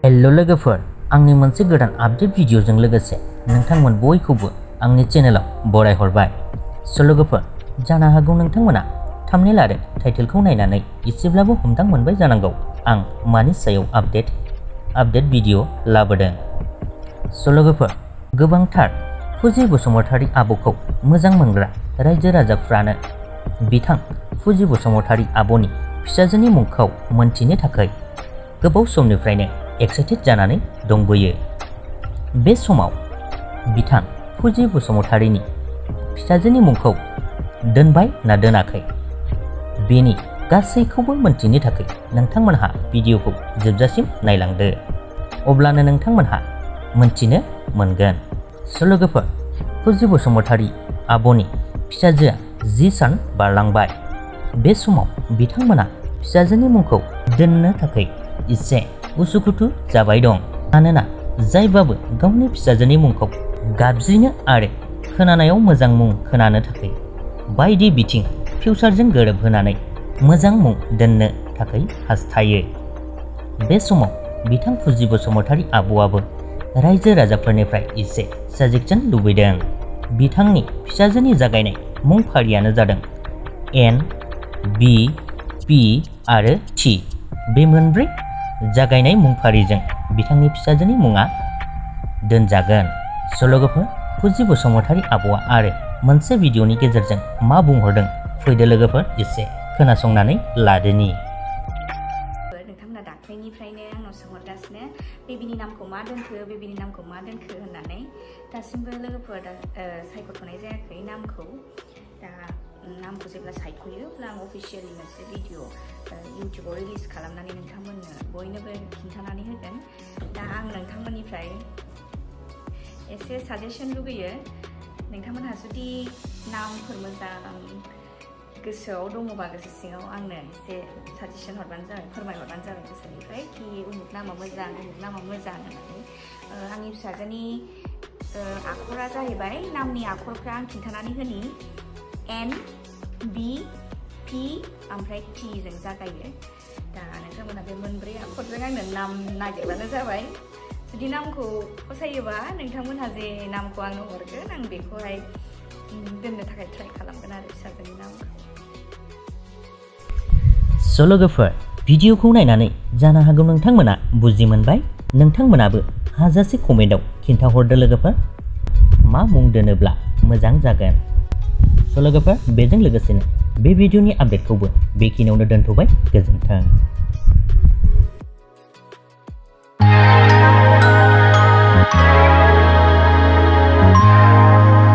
Hello लोगोफोर, आंनि मोनसे गोदान आपडेट भिडिअजों लोगोसे नोंथांमोन बयखौबो आंनि चेनेलाव बरायहरबाय। स' लोगोफोर, जानो हागौ नोंथांमोना थाम्बनेल आरो टाइटेलखौ नायनानै एसेब्लाबो हमदां मोनबाय जानांगौ आं मानि सायाव आपडेट भिडिअ लाबोदों। स' लोगोफोर, गोबांथार फुजि बसुमतारी आब'खौ मोजां मोनग्रा रायजो राजाफ्रानो बिथां फुजि बसुमतारी आब'नि फिसाजोनि मुंखौ मोनथिनो थाखाय गोबाव समनिफ्रायनो एक्साइटेड जानानै दंबोयो। बे समाव बिथां फुजि बसुमतारीनि फिसाजोनि मुंखौ दोनबाय ना दोनाखै बेनि गासैखौबो मोनथिनो थाखाय नोंथांमोनहा भिडिअखौ जोबजासिम नायलांदो, अब्लानो नोंथांमोनहा मोनथिनो मोनगोन। स' लोगोफोर, फुजि बसुमतारी आब'नि फिसाजोआ 10 सान बारलांबाय। बे समाव बिथांमोना फिसाजोनि मुंखौ दोननो थाखाय एसे उसुखुथु जाबाय दं, मानोना जायबाबो गावनि फिसाजोनि मुंखौ गाबज्रिनो आरो खोनानायाव मोजां मुं खोनानो थाखाय बायदि बिथिं फिउचारजों गोरोबहोनानै मोजां मुं दोननो थाखाय हास्थायो। बे समाव बिथां फुजि बसुमतारी आब'आबो रायजो राजाफोरनिफ्राय एसे साजेसन लुबैदों। बिथांनि फिसाजोनि जागायनाय मुं फारियानो जादों NBPT आरो T। बे मोनब्रै जागायनाय मुं फारिजों बिथांनि फिसाजोनि मुङा दोनजागोन। स' लोगोफोर, फुजि बसुमतारी आब'आ आरो मोनसे भिडिअनि गेजेरजों मा बुंहरदों फैदो लोगोफोर एसे खोनासंनानै लादोनि। नोंथांमोना दाख्लैनिफ्रायनो आंनाव सोंहरगासिनो बेबिनि नामखौ मा दोनखो होननानै दासिमबो लोगोफोर सायख'थ'नाय जायाखै नामखौ। दा नामखौ जेब्ला सायख'यो अब्ला आं अफिसियेलि मोनसे भिडिअ इउटुबाव रिलिज खालामनानै नोंथांमोननो बयनोबो खिन्थानानै होगोन। दा आं नोंथांमोननिफ्राय एसे साजेसन लुगैयो। नोंथांमोनहा जुदि नामफोर मोजां गोसोआव दङबा गोसो सिङाव आंनो एसे साजेसन हरबानो जाबाय, फोरमायहरबानो जाबाय गोसोनिफ्राय कि उमुक नामा मोजां होननानै। आंनि फिसाजोनि आखरा जाहैबाय, नामनि आखरफ्रा आं खिन्थानानै होनि। NBP ओमफ्राय T जों जागायो। दा नोंथांमोना बे मोनब्रै आखरजों आंनो नाम नागिरबानो जाबाय। जुदि नामखौ फसायोबा नोंथांमोनहा जे नामखौ आंनो हरगोन, आं बेखौहाय दोननो थाखाय ट्राइ खालामगोन आरो फिसाजोनि नामखौ। स' लोगोफोर, भिडिअखौ नायनानै जानो हागौ नोंथांमोना बुजि मोनबाय। नोंथांमोनाबो हाजासे कमेन्टआव खिन्थाहरदो लोगोफोर मा मुं दोनोब्ला मोजां जागोन। स' लोगोफोर, बेजों लोगोसेनो बे भिडिअनि आपडेटखौबो बेखिनियावनो दोनथ'बाय। गोजोन्थों।